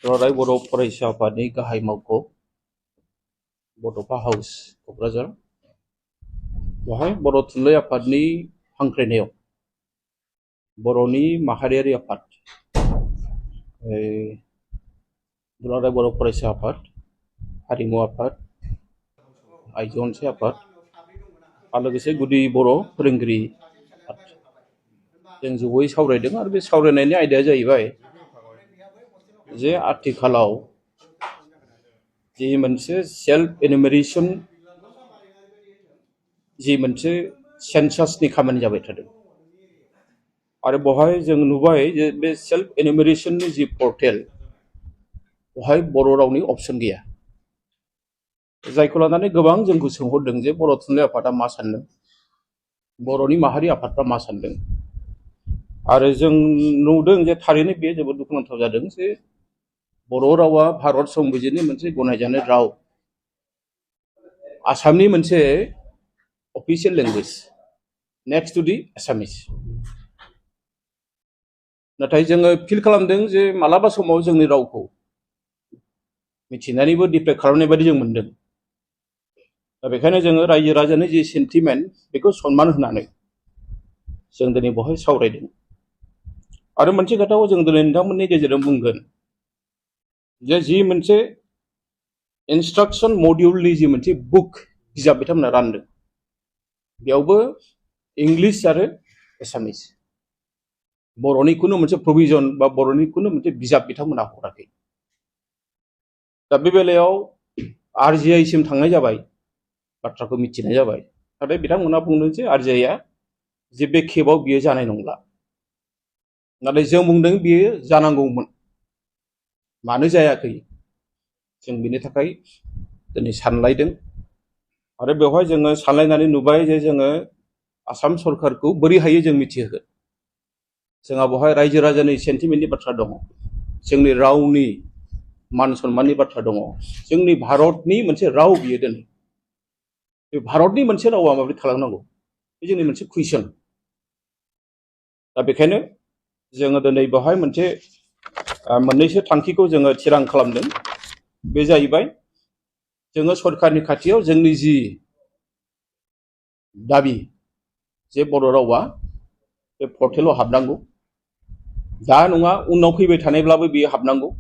दुलाराय बर' फरायसा आफादनि गाहाय मावख' बड'फा हाउस क'क्राझार बेवहाय बर' थुनलाइ आफादनि हांख्रायनायाव बर'नि माहारियारि आफाद दुलाराय बर' फरायसा आफाद हारिमु आफाद आइजो अनसाइ आफाद आरो लोगोसे गुदि बर' फोरोंगिरि जों जयै सावरायदों आरो बे सावरायनायनि आयदाया जाहैबाय जे आथिखालाव जि मोनसे सेल्फ एनुमेरेशन जि मोनसे सेन्सासनि खामानि जाबाय थादों आरो बेवहाय जों नुबाय जे बे सेल्फ एनुमेरेशननि जि पर्टेल बेवहाय बर' रावनि अपसन गैया जायखौ लानानै गोबां जोंखौ सोंहरदों जे बर' थुनलाइ आफादा मा सान्दों बर'नि माहारि आफादफ्रा मा सान्दों आरो जों नुदों जे थारैनो बेयो जोबोद दुखुनांथाव जादों जे बर' रावा भारत संबिजिरनि मोनसे गनायजानाय राव आसामनि मोनसे official language next to the Assamese नाथाय जोङो फिल खालामदों जे मालाबा समाव जोंनि रावखौ मिथिनानैबो डिप्रेक्ट खालामनाय बायदि जों मोनदों दा बेखायनो जोङो रायजो राजानि जि सेन्टिमेन्ट बेखौ सनमान होनानै जों दिनै बेवहाय सावरायदों आरो मोनसे खोथाखौ जों दिनै नोंथांमोननि गेजेरजों बुंगोन जे जि मोनसे इन्सट्राक्शन मडिउलनि जि मोनसे बुक बिजाब बिथांमोना रानदों बेयावबो इंलिश आरो एसामिस बर'नि खुनु मोनसे प्रभिजन बा बर'नि खुनु मोनसे बिजाब बिथांमोना हराखै दा बे बेलायाव RGI सिम थांनाय जाबाय बाथ्राखौ मिथिनाय जाबाय नाथाय बिथांमोना बुंदों जे RGI जे बे खेबाव बियो जानाय नंला नाथाय जों बुंदों बियो जानांगौमोन मानो जायाखै जों बिनि थाखाय दिनै सानलायदों आरो बेवहाय जोङो सानलायनानै नुबाय जे जोङो आसाम सरकारखौ बोरै हायो जों मिथिहोगोन जोंहा बेवहाय रायजो राजानि सेन्टिमेन्टनि बाथ्रा दङ जोंनि रावनि मान सन्माननि बाथ्रा दङ जोंनि भारतनि मोनसे राव बियो दिनै बे भारतनि मोनसे रावा माबोरै थालांनांगौ बे जोंनि मोनसे कुइसन दा बेखायनो जोङो दिनै बेवहाय मोनसे मोननैसो थांखिखौ जोङो थिरां खालामदों बे जाहैबाय जोङो सरकारनि खाथियाव जोंनि जि दाबि जे बर' रावा बे पर्टेलाव हाबनांगौ दा नङा उनाव फैबाय थानायब्लाबो बियो हाबनांगौ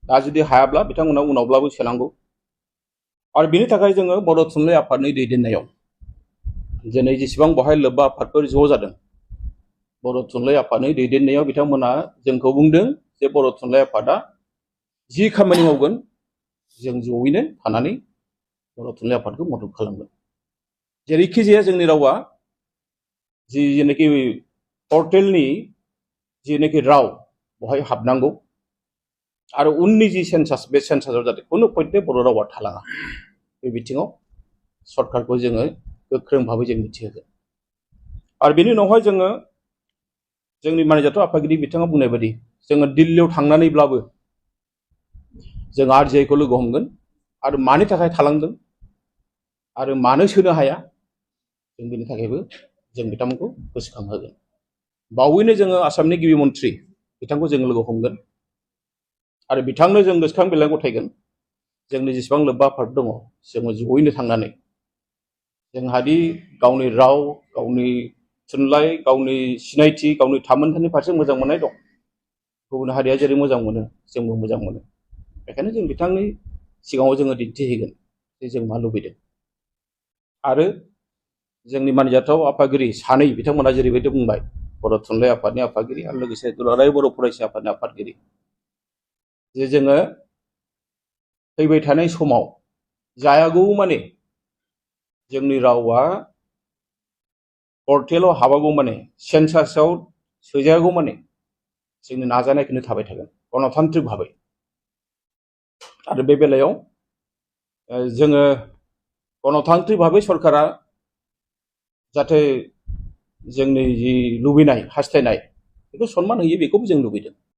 दा जुदि हायाब्ला बिथांमोना उनावब्लाबो सोनांगौ आरो बिनि थाखाय जोङो बर' थुनलाइ आफादनि दैदेननायाव दिनै जेसेबां बेवहाय लोब्बा आफादफोर ज' जादों बर' थुनलाइ आफादनि दैदेननायाव बिथांमोना जोंखौ बुंदों जे बर' थुनलाइ आफादा जि खामानि मावगोन जों जयैनो थानानै बर' थुनलाइ आफादखौ मदद खालामगोन जेरैखि जाया जोंनि रावा जेनाखि पर्टेलनि जेनाखि राव बेवहाय हाबनांगौ आरो उननि जि सेन्सास बे सेन्सासाव जाहाथे खुनु पइन्टे बर' रावा थालाङा बे बिथिङाव सरकारखौ जोङो गोख्रों भाबै जों मिथिहोगोन आरो बेनि उनावहाय जोङो जोंनि मानजाथाव आफादगिरि बिथाङा बुंनाय बायदि जोङो दिल्लीयाव थांनानैब्लाबो जों RGI खौ लोगो हमगोन आरो मानि थाखाय थालांदों आरो मानो सोनो हाया जों बेनि थाखायबो जों बिथांमोनखौ गोसोखांहोगोन बावैनो जोङो आसामनि गिबि मन्थ्रि बिथांखौ जों लोगो हमगोन आरो बिथांनो जों गोसोखां बिलाइ गथायगोन जोंनि जेसेबां लोब्बा आफाद दङ जोङो जयैनो थांनानै जोंहादि गावनि राव गावनि थुनलाइ गावनि सिनायथि गावनि थामोन्थानि फारसे मोजां मोननाय दं गुबुन हारिया जेरै मोजां मोनो जोंबो मोजां मोनो बेखायनो जों बिथांनि सिगाङाव जोङो दिन्थिहैगोन जे जों मा लुबैदों आरो जोंनि मानजाथाव आफादगिरि सानै बिथांमोना जेरैबायदि बुंबाय बर' थुनलाइ आफादनि आफादगिरि आरो लोगोसे दुलाराय बर' फरायसा आफादनि आफादगिरि जे जोङो फैबाय थानाय समाव जायागौ माने जोंनि रावा पर्टेलाव हाबागौ माने सेन्सासाव सोजायागौ माने जोंनि नाजानायखौनो थाबाय थागोन गणतान्त्रिक भाबै आरो बे बेलायाव जोङो गणतान्त्रिक भाबै सरकारा जाहाथे जोंनि जि लुबैनाय हास्थायनाय बेखौ सनमान होयो बेखौबो जों लुबैदों